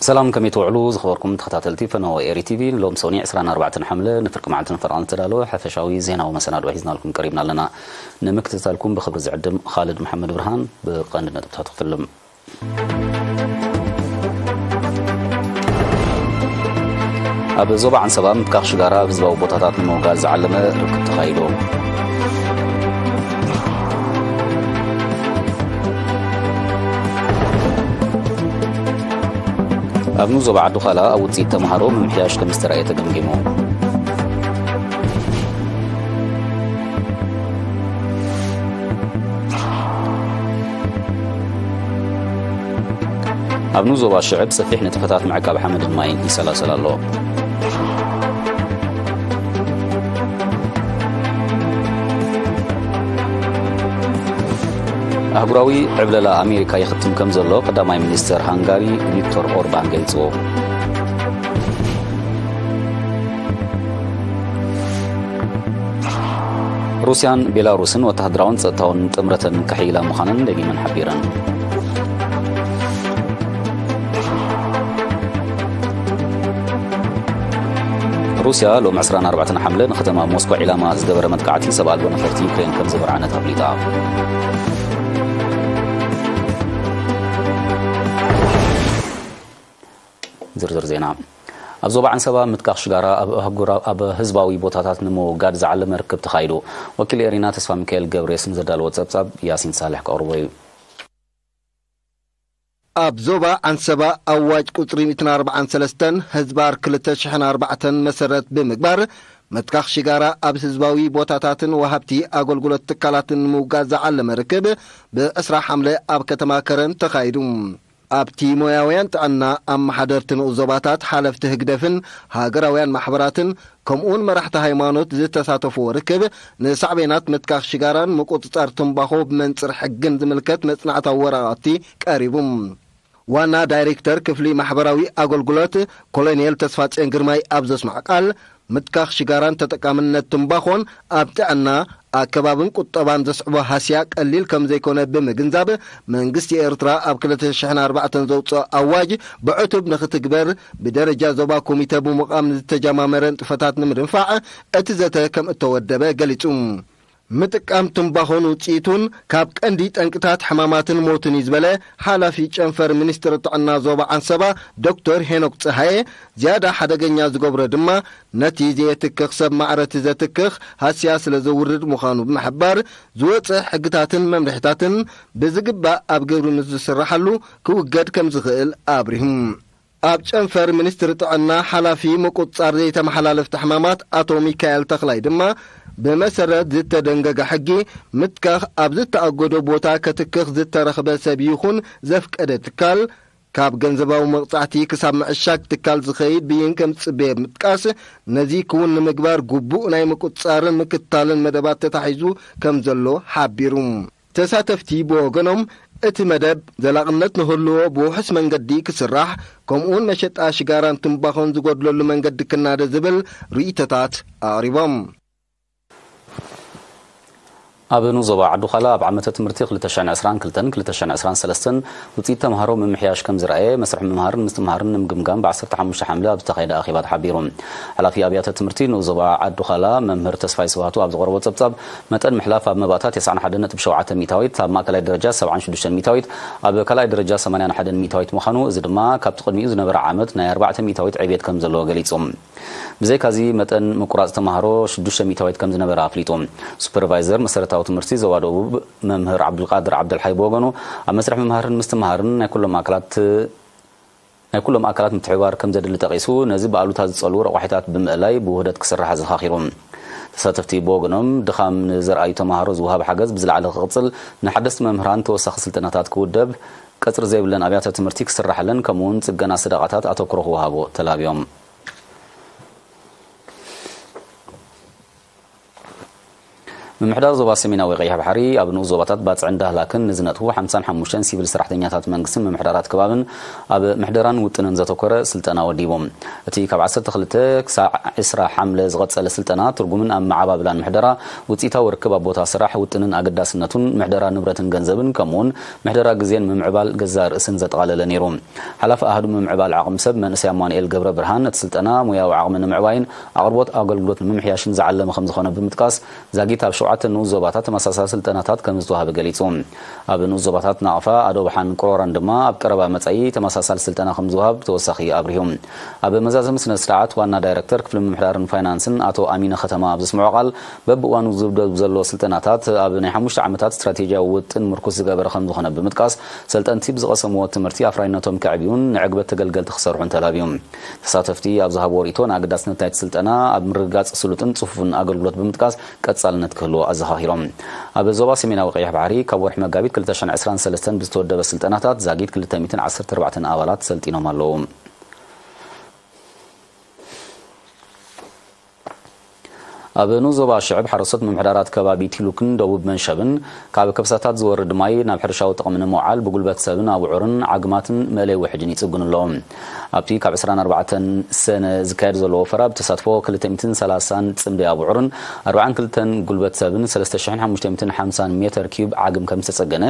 ሰላም፣ ከመይ ትውዕሉ ዝኸበርኩም ተኸታተልቲ ፈነወ ኤሪ ቲቪ? ሎም ሰውኒ ዕስራን ኣርባዕተን ሓምለ ንፍርቂ መዓልቲ ንፈርቓን ዝተዳለወ ሓፈሻዊ ዜናዊ መሰናድኦ ሒዝናልኩም ቀሪብና ኣለና። ንምክትታልኩም ብኽብሪ ዝዕድም ኻልድ መሓመድ ብርሃን። ብቐንዲ ነጥብታት ክትልም። ኣብ ዞባ ዓንሰባ ምትካኽ ሽጋራ ኣብ ህዝባዊ ቦታታት ንምውጋድ ዝዓለመ ርክብ ተኻይዱ። ኣብ ንዞባ ዓዲ ዃላ ኣብ ውፅኢት ተምሃሮ ምምሕያሽ ከም ዝተረኣየ ተገምጊሙ። ኣብ ንዞባ ሽዕብ ሰፊሕ ንጥፈታት ምዕቃብ ሓመድን ማይን ይሰላሰል ኣሎ። ኣህጉራዊ ዕብለላ ኣሜሪካ ይኽትም ከም ዘሎ ቀዳማይ ሚኒስተር ሃንጋሪ ቪክቶር ኦርባን ገሊጹ። ሩስያን ቤላሩስን ወተሃደራውን ጸጥታውን ጥምረተን ከሕይላ ምዃነን ደጊመን ሓቢረን። ሩስያ ሎም ዕስራን ኣርባዕተን ሓምለ ንከተማ ሞስኮ ዒላማ ዝገበረ መጥቃዕቲ ሰብ ኣልቦ ነፈርቲ ዩክሬን ከም ዝበርዓነት ኣፍሊጣ። ዝርዝር ዜና። ኣብ ዞባ ዓንሰባ ምትካኽ ሽጋራ ኣብ ኣህጉራ-፣ ኣብ ህዝባዊ ቦታታት ንምውጋድ ዝዓለመ ርክብ ተኻይዱ። ወኪል ኤሪና ተስፋ ሚካኤል ገብረየስን ዘዳለዎ ጸብጻብ ያሲን ሳልሕ ክቕርቦ እዩ። ኣብ ዞባ ዓንሰባ ኣዋጅ ቁጽሪ ሚእትን ኣርባዓን ሰለስተን ህዝባር ክልተ ሽሕን ኣርባዕተን መሰረት ብምግባር፣ ምትካኽ ሽጋራ ኣብ ህዝባዊ ቦታታትን ወሃብቲ ኣገልግሎት ትካላትን ንምውጋድ ዝዓለመ ርክብ ብዕስራ ሓምለ ኣብ ከተማ ከረን ተኻይዱ። ኣብቲ ሞያውያን ጥዕና፣ ኣመሓደርቲ ንኡስ ዞባታት፣ ሓለፍቲ ህግደፍን ሃገራውያን ማሕበራትን ከምኡውን መራሕቲ ሃይማኖት ዝተሳተፍዎ ርክብ፣ ንሳዕቤናት ምትካኽ ሽጋራን ምቁጽጻር ትምባኾ ብመንጽር ሕግን ዝምልከት መጽናዕታዊ ወረቓቕቲ ቀሪቡ። ዋና ዳይሬክተር ክፍሊ ማሕበራዊ ኣገልግሎት ኮሎኔል ተስፋጽዮን ግርማይ ኣብ ዘስምዖ ቃል፣ ምትካኽ ሽጋራን ተጠቃምነት ትምባኾን ኣብ ጥዕና፣ ኣከባብን ቁጠባን ዘስዕቦ ሃስያ ቀሊል ከም ዘይኮነ ብምግንዛብ፣ መንግስቲ ኤርትራ ኣብ ክልተ ሽሕን ኣርባዕተን ዘውጽኦ ኣዋጅ ብዕቱብ ንኽትግበር ብደረጃ ዞባ ኮሚተ ብምቋም ዝተጀማመረ ንጥፈታት ንምድንፋዕ እቲ ዘተ ከም እተወደበ ገሊጹ። ምጥቃም ትምባኾን ውጽኢቱን ካብ ቀንዲ ጠንቅታት ሕማማትን ሞትን እዩ ዝበለ ሓላፊ ጨንፈር ሚኒስትሪ ጥዕና ዞባ ዓንሰባ ዶክተር ሄኖክ ጽሃየ፣ ዝያዳ ሓደገኛ ዝገብሮ ድማ ነቲ ዘየትክኽ ሰብ ማዕረ እቲ ዘትክኽ ሃስያ ስለ ዘውርድ ምዃኑ ብምሕባር፣ ዝወጸ ሕግታትን መምርሒታትን ብዝግባእ ኣብ ግብሪ ምስ ዝስራሓሉ ክውገድ ከም ዝኽእል ኣብሪሁ። ኣብ ጨንፈር ሚኒስትሪ ጥዕና ሓላፊ ምቁጽጻር ዘይተመሓላለፍቲ ሕማማት ኣቶ ሚካኤል ተኽላይ ድማ፣ ብመሰረት ዝተደንገገ ሕጊ፣ ምትካኽ ኣብ ዝተኣገዶ ቦታ ከትክኽ ዝተረኽበ ሰብ ይኹን ዘፍቀደ ትካል፣ ካብ ገንዘባዊ መቕጻዕቲ ክሳብ ምዕሻግ ትካል ዝኸይድ ብይን ከም ዝጽበየ ብምጥቃስ፣ ነዚ ክውን ንምግባር ግቡእ ናይ ምቁጽጻርን ምክትታልን መደባት ተታሒዙ ከም ዘሎ ሓቢሩ። ተሳተፍቲ ብወገኖም፣ እቲ መደብ ዘላቕነት ንክህልዎ ብውሑስ መንገዲ ክስራሕ፣ ከምኡውን መሸጣ ሽጋራን ትምባኾን ዝጎድለሉ መንገዲ ክናደ ዝብል ርእይቶታት ኣቕሪቦም። ኣብ ንዞባ ዓዲ ዃላ ኣብ ዓመተ ትምህርቲ ክልተ ሽሕን ዕስራን ክልተን ክልተ ሽሕን ዕስራን ሰለስተን ውፅኢት ተምሃሮ ምምሕያሽ ከም ዝረኣየ መስርሕ ምምሃርን ምስትምሃርን ንምግምጋም ብ ዓሰርተ ሓሙሽተ ሓምለ ኣብ ዝተኻየደ ኣኼባ ተሓቢሩ። ሓላፊ ኣብያተ ትምህርቲ ንኡስ ዞባ ዓዲ ዃላ መምህር ተስፋይ ስብሃቱ ኣብ ዘቕረቦ ጸብጻብ፣ መጠን ምሕላፍ ኣብ መባእታ ተስዓን ሓደን ነጥቢ ሸውዓተ ሚእታዊት፣ ኣብ ማእከላይ ደረጃ ሰብዓን ሽዱሽተን ሚእታዊት፣ ኣብ ካልኣይ ደረጃ ሰማንያን ሓደን ሚእታዊት ምዃኑ፣ እዚ ድማ ካብቲ ቅድሚኡ ዝነበረ ዓመት ናይ ኣርባዕተ ሚእታዊት ዕብየት ከም ዘለዎ ገሊጹ። ብዘይካዚ፣ መጠን ምቁራጽ ተማሃሮ ሽዱሽተ ሚእታዊት ከም ዝነበረ ኣፍሊጡ። ሱፐርቫይዘር መሰረታዊ ትምህርቲ ዞባ ደቡብ መምህር ዓብዱልቃድር ዓብደልሓይ ብወገኑ፣ ኣብ መስርሕ ምምሃርን ምስትምሃርን ናይ ኩሎም ኣካላት ናይ ኩሎም ኣካላት ምትሕብባር ከም ዘድሊ ጠቒሱ፣ ነዚ ብኣሉታ ዝጸልዉ ረቋሒታት ብምእላይ ብውህደት ክስራሕ ኣዘኻኺሩ። ተሳተፍቲ ብወገኖም፣ ድኻም ንዘርኣዩ ተማሃሮ ዝወሃብ ሓገዝ ብዝለዓለ ክቕጽል፣ ንሓደስቲ መምህራን ተወሳኺ ስልጠናታት ክውደብ፣ ቀጽሪ ዘይብለን ኣብያተ ትምህርቲ ክስራሓለን፣ ከምኡውን ጽገና ሰደቓታት ኣተኩሮ ክወሃቦ ተላብዮም። ምምሕዳር ዞባ ሰሜናዊ ቀይሕ ባሕሪ ኣብ ንኡስ ዞባታት ባጽዕን ዳህላክን ንዝነጥፉ ሓምሳን ሓሙሽተን ሲቪል ሰራሕተኛታት መንግስትን ምምሕዳራት ከባብን ኣብ ምሕደራን ውጥንን ዘተኮረ ስልጠና ወዲቡ። እቲ ካብ ዓሰርተ ክልተ ክሳዕ ዕስራ ሓምለ ዝቐጸለ ስልጠና ትርጉምን ኣመዓባብላን ምሕደራ፣ ውጽኢታዊ ርክብ ኣብ ቦታ ስራሕ፣ ውጥንን ኣገዳስነቱን፣ ምሕደራ ንብረትን ገንዘብን፣ ከምኡውን ምሕደራ ግዜን ምምዕባል ገዛእ ርእስን ዘጠቓለለ ነይሩ። ሓላፊ ኣሃዱ ምምዕባል ዓቕሚ ሰብ መንእሰይ ኣማኑኤል ገብረ ብርሃን፣ እቲ ስልጠና ሞያዊ ዓቕሚ ንምዕባይን ኣቕርቦት ኣገልግሎት ንምምሕያሽን ዝዓለመ ከም ዝኾነ ብምጥቃስ፣ ዛጊት ኣብ ሸውዓተ ንኡስ ዞባታት ተመሳሳሊ ስልጠናታት ከም ዝተዋህበ ገሊጹ። ኣብ ንኡስ ዞባታት ናቕፋ፣ ኣዶብሓን ቅሮራን ድማ ኣብ ቀረባ መጻኢ ተመሳሳሊ ስልጠና ከም ዝወሃብ ብተወሳኺ ኣብሪሁ። ኣብ መዛዘሚ ስነ ስርዓት ዋና ዳይረክተር ክፍሊ ምምሕዳርን ፋይናንስን ኣቶ ኣሚነ ከተማ ኣብ ዘስምዖ ቃል፣ በብእዋኑ ዝውደብ ዘሎ ስልጠናታት ኣብ ናይ ሓሙሽተ ዓመታት ስትራቴጂያዊ ውጥን ምርኩስ ዝገበረ ከም ዝኾነ ብምጥቃስ፣ ሰልጠንቲ ብዝቐሰምዎ ትምህርቲ ኣፍራይነቶም ከዕብዩን ንዕግበት ተገልገልቲ ክሰርሑን ተላብዩ። ተሳተፍቲ ኣብ ዝሃብዎ ርእይቶ፣ ንኣገዳስነት ናይቲ ስልጠና ኣብ ምርግጋጽ ስሉጥን ጽፉፍን ኣገልግሎት ብምጥቃስ ቀጻልነት ክህልዎ ኣዘኻኺሮም። ኣብ ዞባ ሰሜናዊ ቀይሕ ባሕሪ ካብ ወርሒ መጋቢት ክልተ ሽሕን ዕስራን ሰለስተን ብዝተወደበ ስልጠናታት ዛጊት ክልተ ሚእትን ዓሰርተ ኣርባዕተን ኣባላት ሰልጢኖም ኣለዉ። ኣብ ንኡስ ዞባ ሽዕብ ሓረስቶት ምምሕዳራት ከባቢ ቲሉክን ደቡብ መንሸብን ካብ ከብሳታት ዝወርድ ማይ ናብ ሕርሻዊ ጥቕሚ ንምውዓል ብጉልበት ሰብን ኣቡዑርን ዓግማትን መእለይ ውሕጅን ይጽግኑ ኣለዉ። ኣብቲ ካብ ዕስራን ኣርባዕተን ሰነ ዝካየድ ዘሎ ወፈራ ብተሳትፎ ክልተ ሚእትን ሰላሳን ጽምዲ ኣቡዑርን ኣርባዓን ክልተን ጉልበት ሰብን ሰለስተ ሽሕን ሓሙሽተ ሚእትን ሓምሳን ሜተር ኪዩብ ዓግም ከም ዝተጸገነ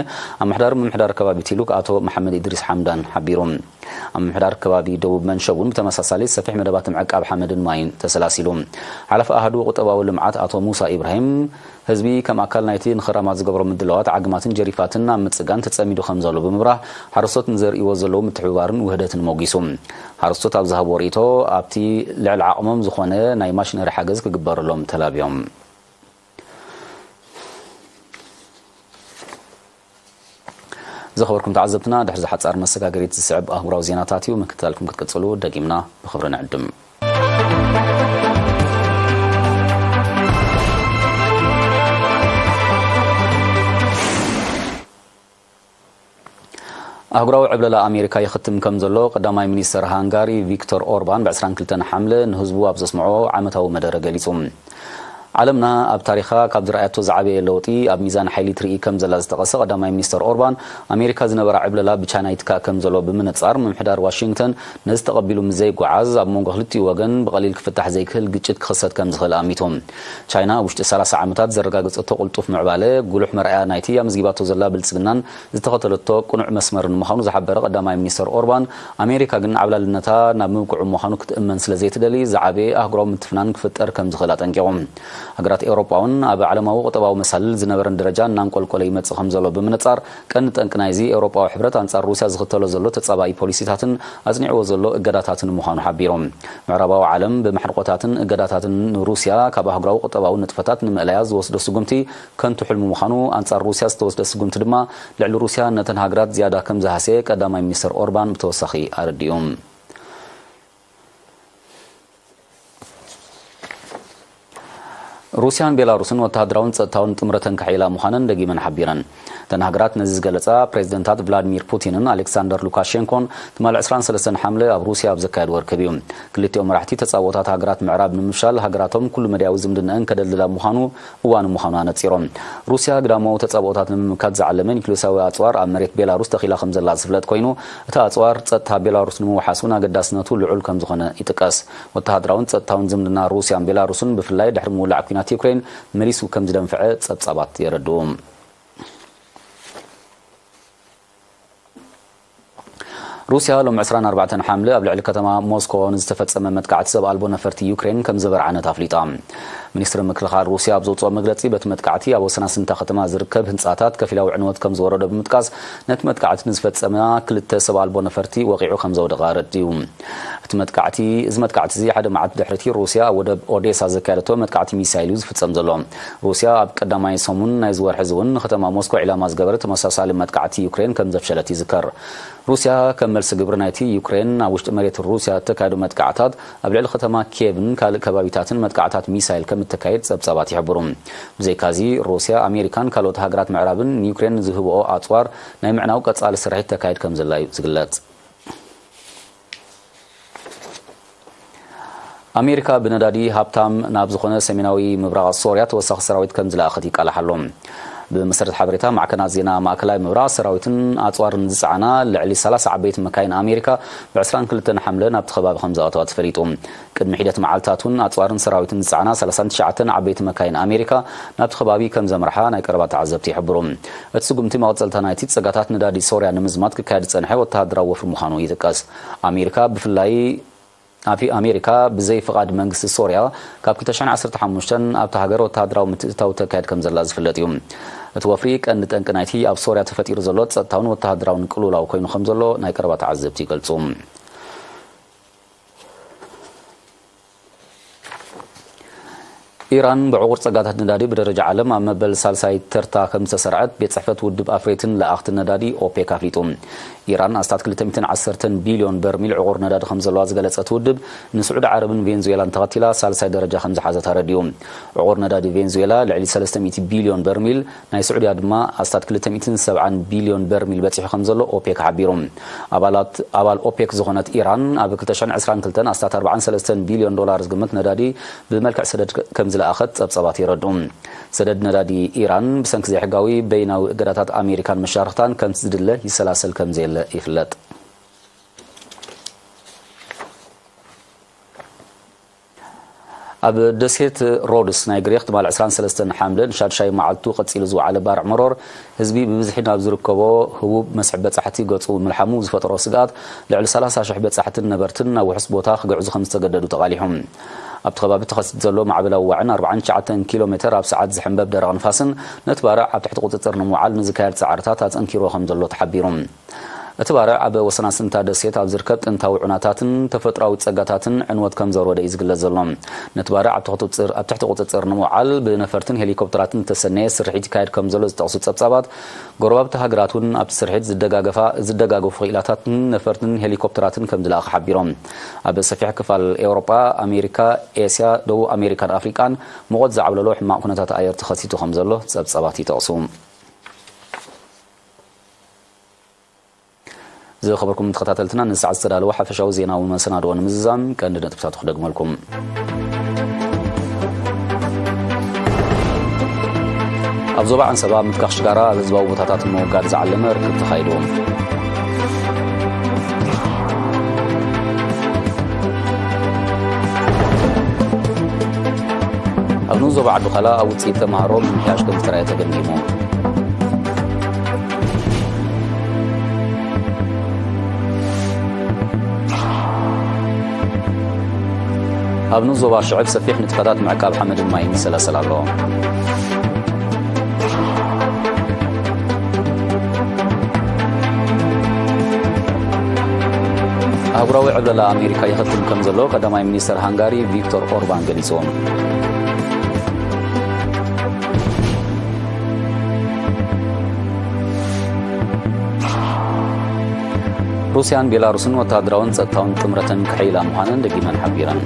ኣመሓዳሪ ምምሕዳር ከባቢ ቲሉክ ኣቶ መሓመድ ኢድሪስ ሓምዳን ሓቢሩ። ኣብ ምምሕዳር ከባቢ ደቡብ መንሸብ እውን ብተመሳሳሊ ሰፊሕ መደባት ምዕቃብ ሓመድን ማይን ተሰላሲሉ። ሓላፊ ኣሃዱ ቁጠባዊ ልምዓት ኣቶ ሙሳ ኢብራሂም፣ ህዝቢ ከም ኣካል ናይቲ ንኽራማት ዝገብሮ ምድላዋት ዓግማትን ጀሪፋትን ኣብ ምጽጋን ተጸሚዱ ከም ዘሎ ብምብራህ፣ ሓረስቶት ንዘርእይዎ ዘለዉ ምትሕብባርን ውህደትን ሞጊሱ። ሓረስቶት ኣብ ዝሃብዎ ርእይቶ፣ ኣብቲ ልዕሊ ዓቕሞም ዝኾነ ናይ ማሽነሪ ሓገዝ ክግበረሎም ተላብዮም። ዝኸበርኩም ተዓዘብትና፣ ድሕሪ ዝሓጻር መሰጋገሪት ዝስዕብ ኣህጉራዊ ዜናታት እዩ። ምክትታልኩም ክትቅጽሉ ደጊምና ብኽብሪ ንዕድም። ኣህጉራዊ ዕብለላ ኣሜሪካ ይኽትም ከም ዘሎ ቀዳማይ ሚኒስተር ሃንጋሪ ቪክቶር ኦርባን ብ ዕስራን ክልተን ሓምለ ንህዝቡ ኣብ ዘስምዖ ዓመታዊ መደረ ገሊጹ። ዓለምና ኣብ ታሪኻ ካብ ዝረኣየቶ ዝዓበየ ለውጢ ኣብ ሚዛን ሓይሊ ትርኢ ከም ዘላ ዝጠቐሰ ቀዳማይ ሚኒስተር ኦርባን፣ ኣሜሪካ ዝነበራ ዕብለላ ብቻይና ይትካእ ከም ዘሎ ብምንጻር፣ ምምሕዳር ዋሽንግተን ነዚ ተቐቢሉ ምስ ዘይጓዓዝ፣ ኣብ መንጎ ክልቲኡ ወገን ብቐሊል ክፍታሕ ዘይክእል ግጭት ክኽሰት ከም ዝኽእል ኣሚቱ። ቻይና ኣብ ውሽጢ ሰላሳ ዓመታት ዘረጋገጸቶ ቅልጡፍ ምዕባለ፣ ጉሉሕ መርኣያ ናይቲ ኣመዝጊባቶ ዘላ ብልጽግናን ዝተኸተለቶ ቅኑዕ መስመርን ምዃኑ ዝሓበረ ቀዳማይ ሚኒስተር ኦርባን፣ ኣሜሪካ ግን ዓብላልነታ ናብ ምብቅዑ ምዃኑ ክትእመን ስለ ዘይትደሊ፣ ዝዓበየ ኣህጉራዊ ምትፍናን ክፍጠር ከም ዝኽእል ኣጠንቂቑ። ሃገራት ኤውሮጳ እውን ኣብ ዓለማዊ ቁጠባዊ መሳልል ዝነበረን ደረጃ እናንቆልቆለ ይመጽእ ከም ዘሎ ብምንጻር፣ ቀንዲ ጠንቂ ናይዚ ኤውሮጳዊ ሕብረት ኣንጻር ሩስያ ዝኽተሎ ዘሎ ተጻባኢ ፖሊሲታትን ኣጽኒዕዎ ዘሎ እገዳታትን ምዃኑ ሓቢሩ። ምዕራባዊ ዓለም ብማሕንቆታትን እገዳታትን ንሩስያ ካብ ኣህጉራዊ ቁጠባዊ ንጥፈታት ንምእላያ ዝወስዶ ስጉምቲ ከንቱ ሕልሚ ምዃኑ፣ ኣንጻር ሩስያ ዝተወስደ ስጉምቲ ድማ ልዕሊ ሩስያ ነተን ሃገራት ዝያዳ ከም ዝሃሰየ ቀዳማይ ሚኒስተር ኦርባን ብተወሳኺ ኣረዲኡ። ሩስያን ቤላሩስን ወተሃደራውን ጸጥታውን ጥምረተን ከሕይላ ምዃነን ደጊመን ሓቢረን። እተን ሃገራት ነዚ ዝገለጻ ፕሬዚደንታት ቭላድሚር ፑቲንን ኣሌክሳንደር ሉካሼንኮን ትማሊ ዕስራን ሰለስተን ሓምለ ኣብ ሩስያ ኣብ ዘካየድዎ ርክብ እዩ። ክልቲኦም መራሕቲ ተጻብኦታት ሃገራት ምዕራብ ንምፍሻል ሃገራቶም ኩሉ መዳያዊ ዝምድናኣን ከደልድላ ምዃኑ እዋኑ ምዃኑ ኣነጺሮም። ሩስያ ግዳማዊ ተጻብኦታት ንምምካት ዝዓለመ ኒክሌሳዊ ኣጽዋር ኣብ መሬት ቤላሩስ ተኺላ ከም ዘላ ዝፍለጥ ኮይኑ፣ እቲ ኣጽዋር ጸጥታ ቤላሩስ ንምውሓስ እውን ኣገዳስነቱ ልዑል ከም ዝኾነ ይጥቀስ። ወተሃደራውን ጸጥታውን ዝምድና ሩስያን ቤላሩስን ብፍላይ ድሕሪ ምውላዕ ኲናት ዩክሬን መሊሱ ከም ዝደንፍዐ ጸብጻባት የረድኡ። ሩስያ ሎም ዕስራን ኣርባዕተን ሓምለ ኣብ ልዕሊ ከተማ ሞስኮ ንዝተፈጸመ መጥቃዕቲ ሰብ ኣልቦ ነፈርቲ ዩክሬን ከም ዘበርዓነት ኣፍሊጣ። ሚኒስትሪ ምክልኻል ሩስያ ኣብ ዘውጽኦ መግለጺ፣ በቲ መጥቃዕቲ ኣብ ወሰናስንታ ከተማ ዝርከብ ህንጻታት ከፊላዊ ዕንወት ከም ዝወረዶ ብምጥቃስ፣ ነቲ መጥቃዕቲ ንዝፈጸማ ክልተ ሰብ ኣልቦ ነፈርቲ ወቒዑ ከም ዘውደቓ ኣረዲኡ። እቲ መጥቃዕቲ፣ እዚ መጥቃዕቲ እዚ ሓደ መዓልቲ ድሕሪቲ ሩስያ ኣብ ወደብ ኦዴሳ ዘካየደቶ መጥቃዕቲ ሚሳይል እዩ ዝፍጸም ዘሎ። ሩስያ ኣብ ቀዳማይ ሰሙን ናይዚ ወርሒ እዚ እውን ንከተማ ሞስኮ ዒላማ ዝገበረ ተመሳሳሊ መጥቃዕቲ ዩክሬን ከም ዘፍሸለት ይዝከር። ሩስያ ከም መልሲ ግብሪ ናይቲ ዩክሬን ኣብ ውሽጢ መሬት ሩስያ እተካየዶ መጥቃዕታት ኣብ ልዕሊ ከተማ ኪየቭን ካልእ ከባቢታትን መጥቃዕታት ሚሳይል ከም እተካየድ ጸብጻባት ይሕብሩ። ብዘይካዚ ሩስያ፣ ኣሜሪካን ካልኦት ሃገራት ምዕራብን ንዩክሬን ዝህብኦ ኣጽዋር ናይ ምዕናው ቀጻሊ ስርሒት ተካይድ ከም ዘላ እዩ ዝግለጽ። ኣሜሪካ ብነዳዲ ሃብታም ናብ ዝኾነ ሰሜናዊ ምብራቕ ሶርያ ተወሳኺ ሰራዊት ከም ዝለኣኸት ይቃላሕ ኣሎ። ብመሰረት ሓበሬታ ማዕከናት ዜና ማእከላይ ምብራቕ፣ ሰራዊትን ኣጽዋርን ዝጸዓና ልዕሊ ሰላሳ ዓበይቲ መካይን ኣሜሪካ ብ ዕስራን ክልተን ሓምለ ናብቲ ከባቢ ከም ዝኣተዋ ተፈሊጡ። ቅድሚ ሒደት መዓልታት እውን ኣጽዋርን ሰራዊትን ዝጸዓና ሰላሳን ትሽዓተን ዓበይቲ መካይን ኣሜሪካ ናብቲ ከባቢ ከም ዘምርሓ ናይ ቀረባ ተዓዘብቲ ይሕብሩ። እቲ ስጉምቲ መቐጸልታ ናይቲ ጸጋታት ነዳዲ ሶርያ ንምዝማት ክካየድ ዝጸንሐ ወተሃደራዊ ወፍሪ ምዃኑ ይጥቀስ። ኣሜሪካ ብፍላይ ኣፊ-፣ ኣሜሪካ ብዘይ ፍቓድ መንግስቲ ሶርያ ካብ ክልተ ሽሕን ዓሰርተ ሓሙሽተን ኣብታ ሃገር ወተሃደራዊ ምትእትታው ተካየድ ከም ዘላ ዝፍለጥ እዩ። እቲ ወፍሪ ቀንዲ ጠንቂ ናይቲ ኣብ ሶርያ ተፈጢሩ ዘሎ ጸጥታውን ወተሃደራውን ቅልውላው ኮይኑ ከም ዘሎ ናይ ቀረባ ተዓዘብቲ ይገልጹ። ኢራን ብዕቑር ጸጋታት ነዳዲ ብደረጃ ዓለም ኣብ መበል ሳልሳይ ተርታ ከም ዝተሰርዐት ቤት ጽሕፈት ውድብ ኣፍረይትን ለኣኽትን ነዳዲ ኦፔክ ኣፍሊጡ። ኢራን ኣስታት ክልተ ሚእትን ዓሰርተን ቢልዮን በርሚል ዕቑር ነዳዲ ከም ዘለዋ ዝገለጸ እቲ ውድብ፣ ንስዑዲ ዓረብን ቬንዙዌላን ተኸቲላ ሳልሳይ ደረጃ ከም ዝሓዘት ኣረዲኡ። ዕቑር ነዳዲ ቬንዙዌላ ልዕሊ ሰለስተ ሚእቲ ቢልዮን በርሚል፣ ናይ ስዑድያ ድማ ኣስታት ክልተ ሚእትን ሰብዓን ቢልዮን በርሚል በጺሑ ከም ዘሎ ኦፔክ ሓቢሩ። ኣባላት፣ ኣባል ኦፔክ ዝኾነት ኢራን ኣብ ክልተ ሽሕን ዕስራን ክልተን ኣስታት ኣርባዓን ሰለስተን ቢልዮን ዶላር ዝግመት ነዳዲ ብመልክዕ ሰደድ ከም ዝለኣኸት ጸብጻባት የረድኡ። ሰደድ ነዳዲ ኢራን ብሰንኪ ዘይሕጋዊ በይናዊ እገዳታት ኣሜሪካን መሻርኽታን ከምቲ ዝድለ ይሰላሰል ከም ዘየለ ይፍለጥ። ኣብ ደሴት ሮድስ ናይ ግሪኽ ትማል ዕስራን ሰለስተን ሓምለ ንሻድሻይ መዓልቱ ቀጺሉ ዝወዓለ ባርዕ መሮር፣ ህዝቢ ብብዝሒ ናብ ዝርከቦ ህቡብ መስሕብ በጻሕቲ ገጹ ምልሓሙ ዝፈጠሮ ስግኣት፣ ልዕሊ ሰላሳ ሽሕ በጻሕትን ነበርትን ናብ ውሑስ ቦታ ክግዕዙ ከም ዝተገደዱ ተቓሊሑ። ኣብቲ ከባቢ ተኸሲቱ ዘሎ ማዕበላዊ ዋዕን ኣርባዓን ትሽዓተን ኪሎ ሜተር ኣብ ሰዓት ዝሕንበብ ደረቕ ንፋስን፣ ነቲ ባርዕ ኣብ ትሕቲ ቁጽጽር ንምውዓል ንዝካየድ ጻዕርታት ኣጸንኪርዎ ከም ዘሎ ተሓቢሩ። እቲ ባርዕ ኣብ ወሰናስንታ ደሴት ኣብ ዝርከብ ጥንታዊ ዑናታትን ተፈጥሮኣዊ ጸጋታትን ዕንወት ከም ዘውረደ እዩ ዝግለጽ ዘሎ። ነቲ ባርዕ ኣብ ትሕቲ ቁጽጽር፣ ኣብ ትሕቲ ቁጽጽር ንምውዓል ብነፈርትን ሄሊኮፕተራትን ዝተሰነየ ስርሒት ይካየድ ከም ዘሎ ዝጠቕሱ ጸብጻባት፣ ጎረባብቲ ሃገራት እውን ኣብቲ ስርሒት ዝደጋገፋ፣ ዝደጋገፉ ክኢላታትን ነፈርትን ሄሊኮፕተራትን ከም ዝለኣኸ ሓቢሮም። ኣብ ሰፊሕ ክፋል ኤውሮጳ፣ ኣሜሪካ፣ ኤስያ፣ ደቡብ ኣሜሪካን ኣፍሪቃን ሙቐት ዝዓብለሎ ሕማቕ ኩነታት ኣየር ተኸሲቱ ከም ዘሎ ጸብጻባት ይጠቕሱ። ዝኸበርኩም ተኸታተልትና፣ ንሰዓት ዝተዳለወ ሓፈሻዊ ዜናዊ መሰናድኦ ንምዝዛም ቀንዲ ነጥብታቱ ክደግመልኩም። ኣብ ዞባ ዓንሰባ ምትካኽ ሽጋራ ኣብ ህዝባዊ ቦታታት ንምውጋድ ዝዓለመ ርክብ ተኻይዱ። ኣብ ንኡስ ዞባ ዓዲ ዃላ ኣብ ውፅኢት ተምሃሮ ምምሕያሽ ከም ዝተረኣየ ተገምጊሙ። ኣብ ንኡስ ዞባ ሽዕብ ሰፊሕ ንጥፈታት ምዕቃብ ሓመድን ማይን ይሰላሰል ኣሎ። ኣህጉራዊ ዕብለላ ኣሜሪካ ይኸትም ከም ዘሎ ቀዳማይ ሚኒስተር ሃንጋሪ ቪክቶር ኦርባን ገሊጹ። ሩስያን ቤላሩስን ወተሃደራውን ጸጥታውን ጥምረተን ክሕይላ ምዃነን ደጊመን ሓቢረን።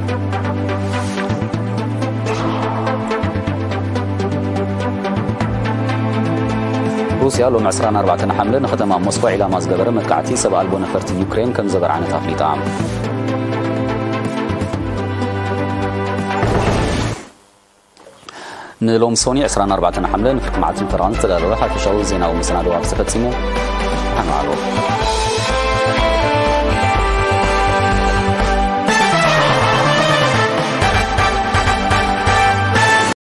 ሩስያ ሎሚ ዕስራን ኣርባዕተን ሓምለ ንከተማ ሞስኮ ዒላማ ዝገበረ መጥቃዕቲ ሰብ ኣልቦ ነፈርቲ ዩክሬን ከም ዘበርዓነት ኣፍሊጣ። ንሎሚ ሶኒ ዕስራን ኣርባዕተን ሓምለ ንፍርቂ መዓልትን ፈረቓን ዝተዳለወ ሓፈሻዊ ዜናዊ መሰናድኦ ኣብዚ ተፈጺሙ። ደሓን ዋዕሉ።